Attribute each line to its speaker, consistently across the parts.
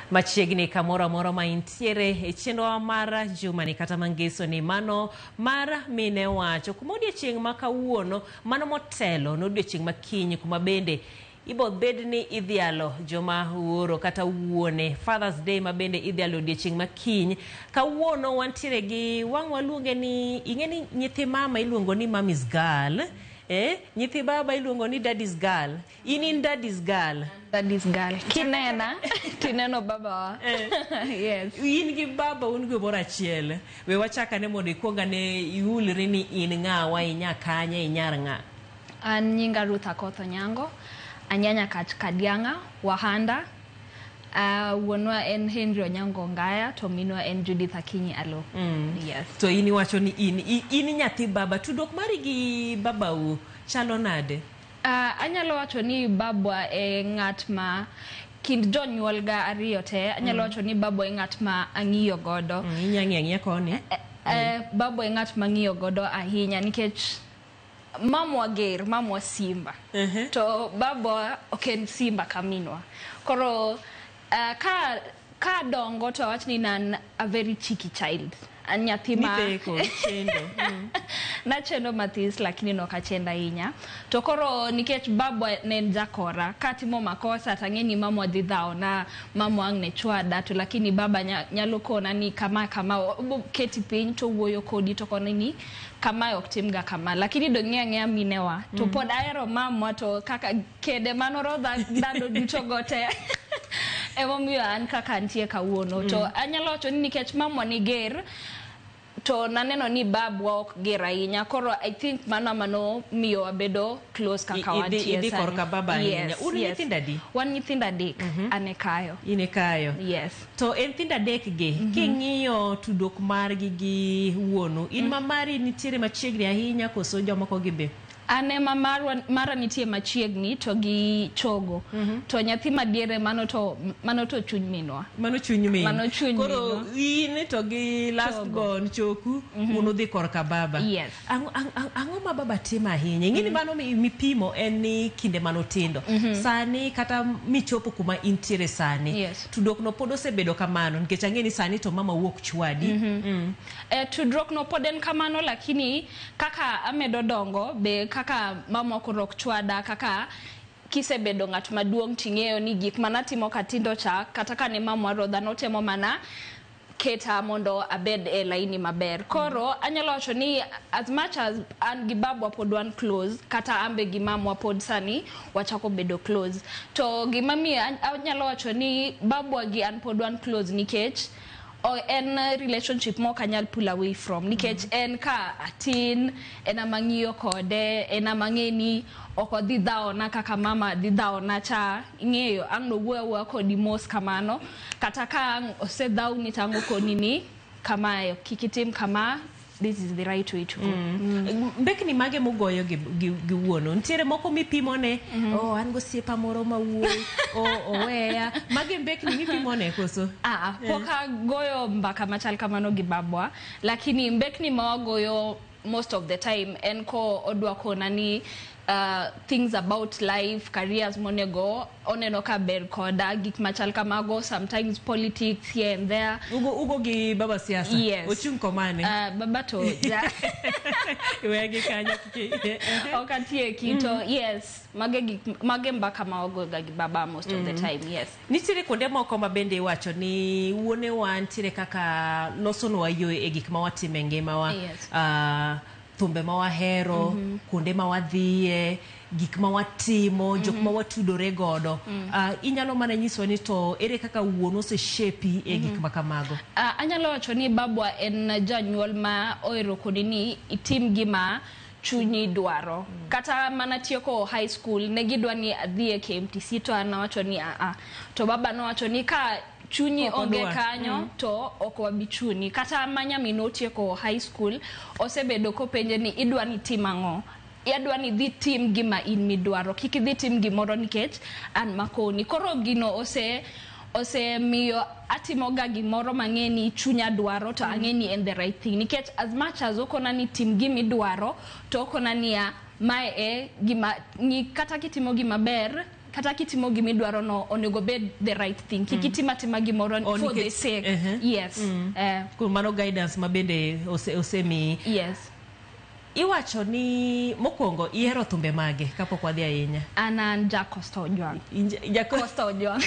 Speaker 1: Machiegni kamoro amora ma intiere e chenrowa mar jumani kata mangeso ni mano mar mine wacho kuma odiechieng' ma kawuono mano motelo ne odiechieng' ma kiny kuma bende ibo bed ni idhialo joma wuoro kata wuone Father's Day ma bende idhialo odiechieng' ma kiny. Kawuono wantiere gi wang' waluonge ni ing'e ni nyithi mama iluongo ni mommy's girl, eh? Nyithi baba iluongo ni daddy's girl. In in daddy's girl.
Speaker 2: Daddy's girl. Kinena, tineno babawa. Yes.
Speaker 1: In gi baba un gimoro achiel. We wachak ane mondo ikuong ane iulri ni in ng'awa, inya kanye, inyar ng'a.
Speaker 2: An nyinga Ruth Akoth Onyango, anyanya kach Kadiang'a, Wahanda. Wuonwa en Henry Onyango Ngaya to minwa en Judith Akinyi Alo. Yes.
Speaker 1: To in iwacho ni in, in nyathi baba. Tudruok mari gi babau chalo nade?
Speaker 2: Anyalo wacho ni babwa e ng'at ma kind jonyuol ga ariyo te, anyalo wacho ni babwa e ng'at ma ang'iyo godo.
Speaker 1: Inya ng'iyo ang'iya koni.
Speaker 2: Babwa e ng'at ma ang'iyo godo ahinya nikech mamwa ger, mamwa simba. To babwa ok en simba ka minwa. Koro ka dongo to awach ni nan a very cheeky child. An nyathi ma
Speaker 1: Nitheko, chendo.
Speaker 2: Nachendo mathis lakini nok achendo ahinya. To koro nikech babwa ne en jakora, katimo makosa tang'e ni mamwa dhi dhawona, mamwa ang' ne chwada, to lakini baba nyalo kona ni kama kama, obo keti piny to owuoyo kodi to koni ni kamae ok timga kama. Lakini dong' ing'e ang'eya minewa. To pod ahero mamwa to kaka kede manorodha ndalo duto go te. Emomiyo an kaka antie kawuono. To anyalo wacho ni nikech mamwa ni ger, to naneno ni babwa ok ger ahinya. Koro I think mano ema nomiyo wabedo close kaka wantie
Speaker 1: idhi
Speaker 2: sani.
Speaker 1: Korka baba ahinya.
Speaker 2: Yes,
Speaker 1: Un
Speaker 2: yes.
Speaker 1: nyithindo adi?
Speaker 2: Wan nyithindo adek. An e kayo.
Speaker 1: In e kayo.
Speaker 2: Yes.
Speaker 1: To e nyithindo adek gi, king'iyo tudruok margi gi wuonu, in ma mari nitiere machiegni ahinya koso jomoko gi be?
Speaker 2: An ema marwa, mara nitie machiegni to gi chogo. To nyathi madiere mano to chuny minwa.
Speaker 1: Mano chuny min.
Speaker 2: Mano chuny
Speaker 1: Koro
Speaker 2: minwa.
Speaker 1: in to gi last
Speaker 2: Chogo.
Speaker 1: born choku, un udhi korka baba.
Speaker 2: Yes.
Speaker 1: Ang'o ma baba timo ahinya? Ing'e ni mano mipimo en ni kinde manotindo. Sani kata michopo kuma intiere sani. Tudruok no pod osebedo kamano nikech ang'e ni sani to mama wuok chwadi.
Speaker 2: Tudruok no pod en kamano lakini kaka amedo dongo be kaka mama koro ok chwada kaka kisebedo ng'at maduong' ting'eyo ni gik manatimo katindo cha kata kane mama rodha notemo mana keta mondo abed e laini maber. Koro anyalo wacho ni as much as an gi babwa pod wan close, kata an be gi mamwa pod sani wachako bedo close. To gima miyo anyalo wacho ni babwa gi an pod wan close nikech en relationship ma ok anyal pull away from nikech en ka atin en ema ng'iyo kode en ema ng'e ni ok odhi dhawona kaka mama dhi dhawona cha ing'eyo ang' nowuoyo awuoya kodi mos kamano kata ka ang' osedhawni to ang' okoni ni kamae kik itim kama, this is the right way to go.
Speaker 1: Mbekni mage mugoyo gi wuonu? Nitiere moko mipimone, oh, an gosiepa moro ma wuoyi, oh, oweya. Mage mbekni mipimone koso?
Speaker 2: Ah, pok agoyo mbaka machal kamano gi babwa, lakini mbekni ma wagoyo most of the time en ko odwa kona ni things about life, careers monego oneno ka ber koda, gik machal kamago, sometimes politics here and there.
Speaker 1: Ugo gi baba siasa?
Speaker 2: Yes.
Speaker 1: Ochung' komane?
Speaker 2: Baba to ja
Speaker 1: Wegi kanyo kiki.
Speaker 2: Ok atieki to yes, mage gik mage mbaka ma wagoyoga gi baba most of the time, yes.
Speaker 1: Nitiere kuonde moko ma bende iwacho ni wuonewa nitiere kaka losonwa yo e gik ma watimo e ngimawa. Thumbe ma wahero, kuonde ma wadhiye, gik ma watimo, jok ma watudore godo. Inyalo mana nyiswa ni to ere kaka wuon oseshepi e gik ma kamago?
Speaker 2: Anyalo wacho ni babwa en janyuol ma ohero koni ni itim gima chunyi dwaro. Kata mana tieko high school, ne gidwa ni adhi e KMTC to an nawacho ni aa. To baba nowacho ni ka chunyi
Speaker 1: Ok
Speaker 2: onge
Speaker 1: odwar.
Speaker 2: kanyo to ok wabi chuni. Kata ma nyamin otieko high school, osebedo kopenje ni idwa ni tim ang'o? Adwa ni idhi tim gima in midwaro. Kik idhi tim gimoro nikech an makoni. Koro gino osemiyo atimoga gimoro mang'e ni chunya dwaro to ang'e ni en the right thing. Nikech as much as okona ni tim gimidwaro, to okona niya, mae e gima, ng'i kata kitimo gima ber, Kata kitimo gimidwaro no, onego bed the right thing. Kik itim atima gimoro
Speaker 1: Oh,
Speaker 2: for the sake. Yes.
Speaker 1: Kuom mano guidance ma bende osemiyi.
Speaker 2: Yes.
Speaker 1: Iwacho ni mokwongo ihero thumbe mage kapok wadhi ahinya?
Speaker 2: An an ja Costa Ojwang. Costa Ojwang.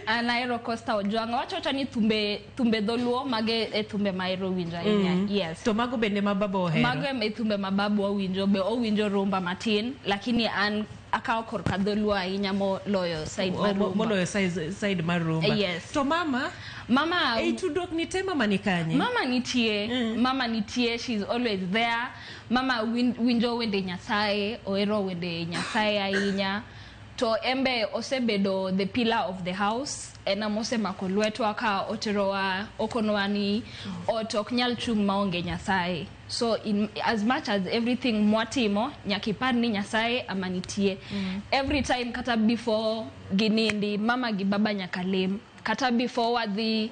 Speaker 2: An ahero Costa Ojwang. Wacho wacha ni thumbe dholuo mage e thumbe ma ahero winjo ahinya. Yes.
Speaker 1: To mago bende ma baba ohero?
Speaker 2: Mago e thumbe ma babu owinjo, be owinjo rumba matin, lakini an akawo korka dholuo ahinya moloyo side mar rumba.
Speaker 1: Moloyo side mar rumba.
Speaker 2: Yes.
Speaker 1: To mama?
Speaker 2: Mama,
Speaker 1: ei tudruok ni te mama ni kanye?
Speaker 2: Mama nitie. Mama nitie, she's always there. Mama winjo wende Nyasaye, ohero wende Nyasaye ahinya. To embe osebedo the pillar of the house. En ema osemako lwetwa ka oterowa, okonowa ni ot ok nyal chung' maonge Nyasaye. So in as much as everything mwatimo, nyaka ipar ni Nyasaye ama nitie. Every time kata before ginindi, mama gi baba nyaka lem. Kata before wadhi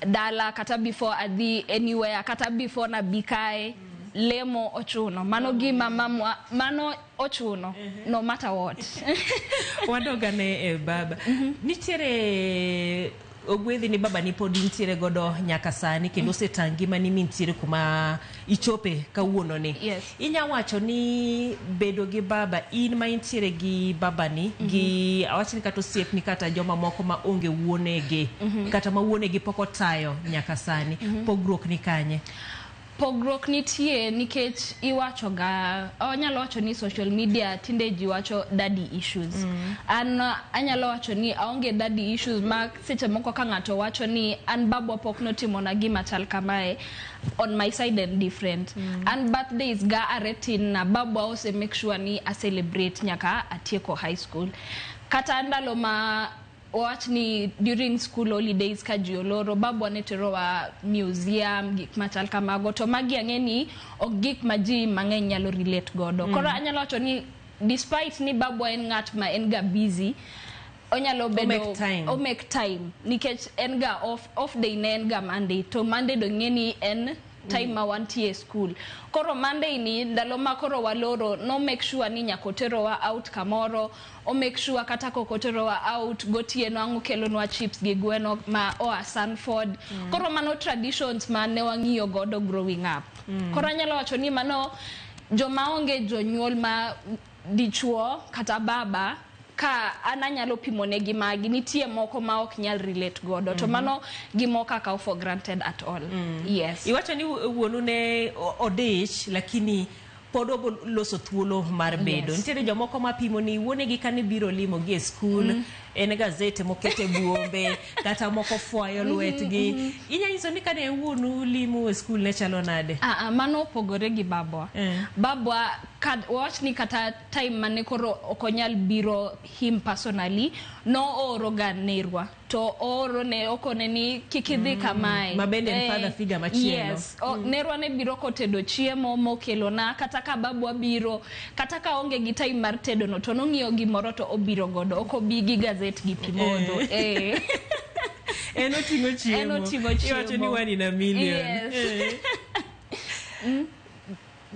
Speaker 2: dala, kata before adhi anywhere, kata before nabi kae, lemo ochuno. Mano gima mamwa, mano ochuno, no matter what.
Speaker 1: Wadogane e baba. Nitiere ogwedhi ni baba ni pod intiere godo nyaka sani kendo osetang' ngimani mintiere kuma ichope kawuono ni.
Speaker 2: Yes.
Speaker 1: Inya wacho ni bedo gi baba, in ma intiere gi babani, gi awach ni kata osiepni kata joma moko ma onge wuonegi, kata ma wuonegi pok otayo nyaka sani, pogruok ni kanye?
Speaker 2: Pogruok nitie nikech iwacho ga, anyalo wacho ni social media tinde ji wacho daddy issues. An anyalo wacho ni aonge daddy issues ma seche moko ka ng'ato wacho ni an babwa pok notimona gima chal kamae, on my side and different. An birthdays ga are tin na babwa ose make sure ni a celebrate nyaka atieko high school. Kata ndalo ma wach ni during school holidays ka ji oloro, babwa ne terowa museum, gik machal kamago, to magi ang'e ni ok gik ma ji mang'eny nyalo relate godo. Koro anyalo wacho ni despite ni babwa en ng'at ma en ga busy, onyalo bedo
Speaker 1: make time.
Speaker 2: O make time nikech en ga off day ne en ga Monday, to Monday do ng'e ni en time ma wantie e school. Koro Monday ni ndalo ma koro waloro, no make sure ni nyaka oterowa out kamoro, o make sure kata kok oterowa out gotieno ang' okelonwa chips gi gweno ma oa Sanford. Koro mano traditions ma ne wang'iyo godo growing up. Koro anyalo wacho ni mano joma onge jonyuol ma dichuo kata baba, ka an anyalo pimo negi magi, nitie moko ma ok nyal relate godo, to mano gimoko akaw for granted at all. Yes.
Speaker 1: Iwacho ni wuonu ne odich, lakini pod obo loso thuolo mar bedo.
Speaker 2: Yes.
Speaker 1: Nitiere jomoko mapimo ni wuonegi kane biro limo gi e skul, en gazete mokete buombe, kata moko fwayo lwetgi. Inya nyiso ni kane wuonu limo e skul ne chalo nade?
Speaker 2: Mano opogore gi babwa. Babwa, wawach ni kata time mane koro ok onyal biro him personally, no ooro ga nerwa. To ooro ne okone ni kik idhi kamae.
Speaker 1: Ma bende en father figure machielo.
Speaker 2: Yes. Nerwa ne biro kotedo chiemo mokelona, kata ka babwa biro, kata ka onge gi time mar tedo no, to nong'iewo gimoro to obiro godo. Ok obi gi gazet gi pi modho.
Speaker 1: En oting'o chiemo.
Speaker 2: En oting'o
Speaker 1: Iwacho ni
Speaker 2: chiemo.
Speaker 1: one in a million.
Speaker 2: Yes.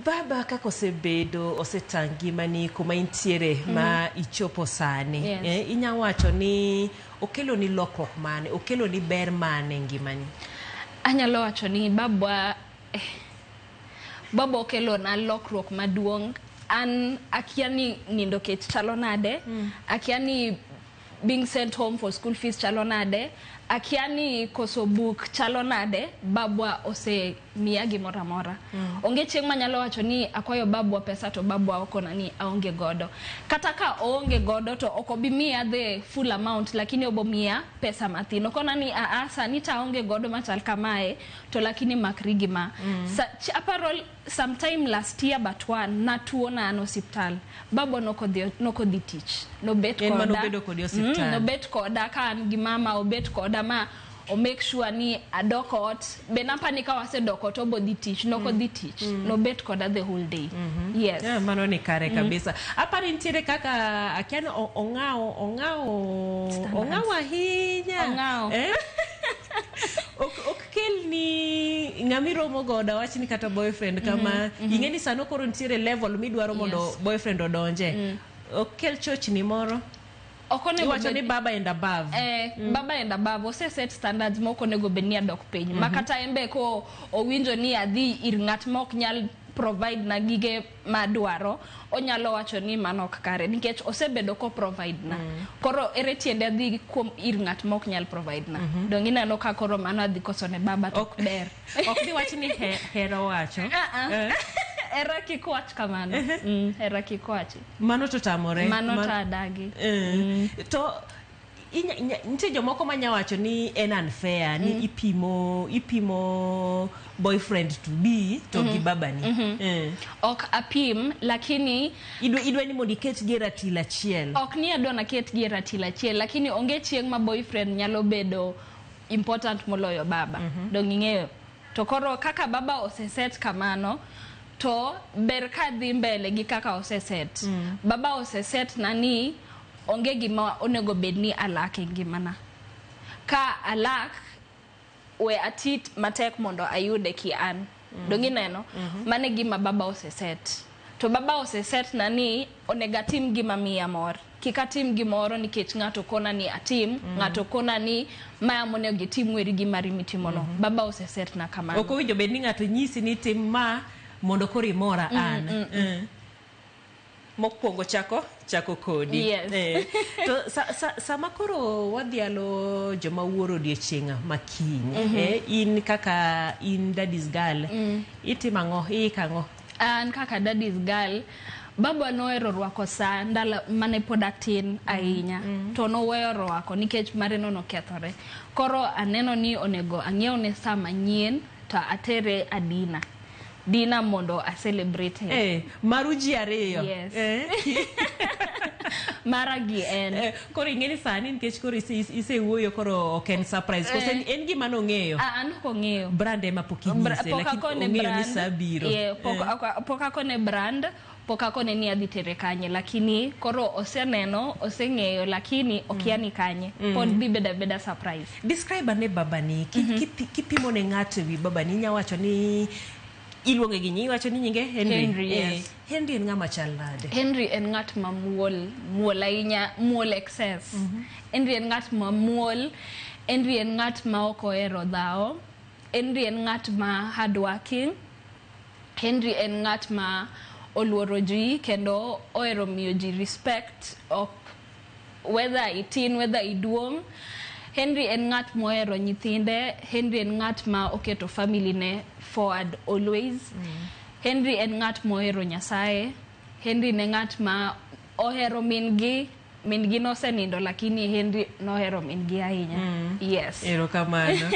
Speaker 1: Baba kaka osebedo, osetang' ngimani kuma intiere ma ichopo sani.
Speaker 2: Yes.
Speaker 1: Inya wacho ni okelo ni lokruok mane, okelo ni ber mane ngimani?
Speaker 2: Anyalo wacho ni babwa okelo na lokruok maduong'. An akia ni nindo kech chalo nade, akia ni being sent home for school fees chalo nade, akia ni koso buk chalo nade, babwa osemiya gimoro amora. Onge chieng' manyalo wacho ni akwayo babwa pesa to babwa okona ni aonge godo. Kata ka oonge godo to ok obi miya the full amount, lakini obo miya pesa mathin. Okona ni aa, sani to aonge godo machal kamae, to lakini makri gi ma. Aparo sometime last year but one, natuo na an osiptal. Babwa nokodhi tich. Nobet
Speaker 1: En mano
Speaker 2: koda.
Speaker 1: obedo kodi osiptal.
Speaker 2: Nobet koda ka an gi mama, obet koda ma o make sure ni adok ot. Be napani ka wasedok ot obo dhi tich, nok odhi tich. Nobet koda the whole day. Yes.
Speaker 1: Yeah, mano ni kare kabisa. Apani nitiere kaka akia ni ong'awo,
Speaker 2: Standards.
Speaker 1: ong'awo ahinya.
Speaker 2: Ong'awo.
Speaker 1: Ok kel ni ng'ama iromo godo, awach ni kata boyfriend kama, ing'e ni sano koro nitiere level midwaro mondo
Speaker 2: Yes.
Speaker 1: boyfriend odonje. Ok kel chochni moro.
Speaker 2: Ok onego
Speaker 1: Iwacho ni
Speaker 2: bed-
Speaker 1: baba and above.
Speaker 2: Baba and above ose set standards ma ok onego bed ni adok piny. Ma kata en be ko owinjo ni adhi ir ng'at ma ok nyal provide na gige madwaro, onyalo wacho ni mano ok kare nikech osebedo ko provide na. Koro ere tiende adhi kuom ir ng'at ma ok nyal provide na? Dong ineno ka koro mano adhi koso ne baba to ok ber.
Speaker 1: Ok diwach ni hero wacho.
Speaker 2: Ah, ah. Hera kik wach kamano. Hera kik wachi.
Speaker 1: Mano to tamore.
Speaker 2: Mano to adagi.
Speaker 1: To nitie jomoko manya wacho ni en unfair ni ipimo boyfriend to be to gi babani.
Speaker 2: Ok apim, lakini
Speaker 1: Idwa ni mondo iket gi e ratil achiel.
Speaker 2: Ok ni adwa naket gi e ratil achiel, lakini onge chieng' ma boyfriend nyalo bedo important moloyo baba. Dong ing'eyo? To koro kaka baba oseset kamano, to ber ka dhi mbele gi kaka oseset. Baba oseset na ni onge gima onego bed ni alak e ngimana. Ka alak, we ati matek mondo ayude ki an. Dong ineno? Mano e gima baba oseset. To baba oseset na ni onego atim gima miya mor. Kik atim gimoro nikech ng'ato kona ni atim, ng'ato kona ni ma monego itim, weri gi mari mitimono. Baba oseset na kamano.
Speaker 1: Ok owinjo bed ni ng'ato nyisi ni tim ma mondo koro imora an. Mokwongo chako kodi.
Speaker 2: Yes.
Speaker 1: To sama koro wadhialo joma wuoro odiochieng' makiny, in kaka in daddy's girl, itimo ang'o? Iiko ang'o?
Speaker 2: An kaka daddy's girl, baba nohero rwako saa ndalo mane pod atin ahinya. To noweyo rwako nikech mare no nokethore. Koro aneno ni onego ang'iewne saa manyien to atere a dinner. Dinner mondo a celebrate.
Speaker 1: Maru ji ariyo.
Speaker 2: Yes. Mara gi en.
Speaker 1: Koro ing'e ni sani nikech koro isewuoyo koro ok en surprise. Koso en gima nong'eyo?
Speaker 2: Ah, an ok ong'eyo.
Speaker 1: Brand ema pok inyise,
Speaker 2: Pok
Speaker 1: lakini
Speaker 2: akone
Speaker 1: ong'eyo ni
Speaker 2: brand.
Speaker 1: saa biro.
Speaker 2: Yeah, pok akone brand, pok akone ni adhi tere kanye, lakini koro oseneno, oseng'eyo, lakini okia ni kanye. Pod dhi bedo abeda surprise.
Speaker 1: Describe ane babani. Kipimo ne ng'ato ewi babani, inya wacho ni iluonge gi nying, iwacho ni nyinge Henry.
Speaker 2: Henry, yes.
Speaker 1: Henry en ng'ama chal nade?
Speaker 2: Henry en ng'at mamuol, muol ahinya, muol excess. Henry en ng'at mamuol, Henry en ng'at ma ok ohero dhawo, Henry en ng'at ma hardworking, Henry en ng'at ma oluoro ji kendo ohero miyo ji respect, ok whether itin, whether iduong'. Henry en ng'at mohero nyithinde, Henry en ng'at ma oketo family ne forward always. Henry en ng'at mohero Nyasaye. Henry ne ng'at ma ohero min gi, min gi nosenindo lakini Henry nohero min gi ahinya. Yes.
Speaker 1: Erokamano.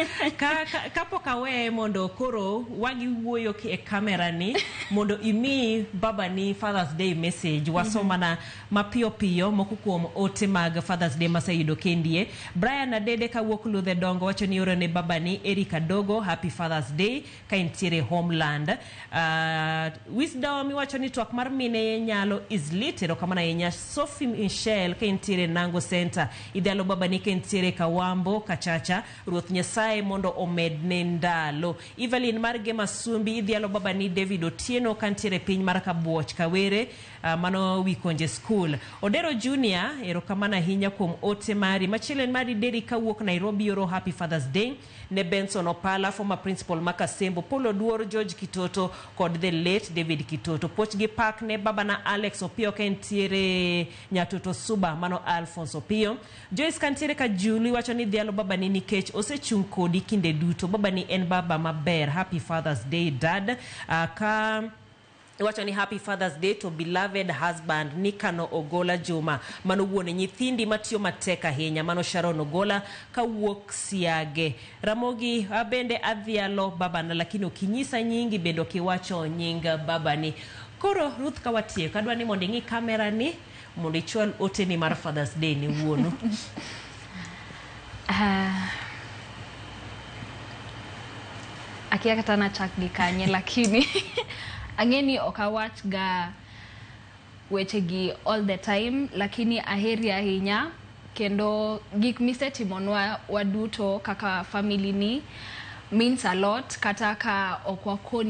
Speaker 1: Kapok aweye mondo koro wagi wuoyo e kamera ni mondo imi babani Father's Day message, wasomana mapiyo piyo moko kuom ote mag Father's Day maseyudo kendie. Brian Adede kawuok Ludhe Dongo wacho ni oro ne babani Eric Adogo happy Father's Day ka entiere homeland. Wisdom iwacho ni twak mar mine nyalo is lit. Erokamano ahinya. Sophie Michelle ka entiere Nango Center. Idhialo babani ka entiere Kawambo Kachacha. Ruoth Nyasaye mondo omedne ndalo. Evelyn mar Gema Sumbi idhialo babani David Otieno ka ntiere piny mar Kabuoch Kawere, mano Wikonje School. Odero Junior, erokamano ahinya kuom ote mari. Machielo en mari Derry kawuok Nairobi oro happy Father's Day ne Benson Opala, former principal Makasembo, Paul Oduor, George Kitoto kod the late David Kitoto. Puoch gi pak ne babana Alex Opiyo ka entiere Nyatoto Suba, mano Alphonse Opiyo. Joyce kantiere ka Julu wacho ni dhialo babani nikech osechung' kodi kinde duto. Babani en baba maber. Happy Father's Day, Dad. Ka iwacho ni happy Father's Day to beloved husband Nikano Ogola Juma, mano wuon nyithindi matiyo matek ahinya, mano Sharon Ogola kawuok Siage. Ramogi bende adhialo babana, lakini ok inyisa nyingi bende ok iwacho nying babani. Koro Ruth, ka watieko, adwa ni mondo ing'i kamera ni mondo ichwal oteni mar Father's Day ne wuonu.
Speaker 2: Akia kata nachak gi kanye, lakini ang'e ni ok awach ga weche gi all the time, lakini aheri ahinya kendo gik misetimonwa waduto kaka family ni means a lot kata ka ok wakoni.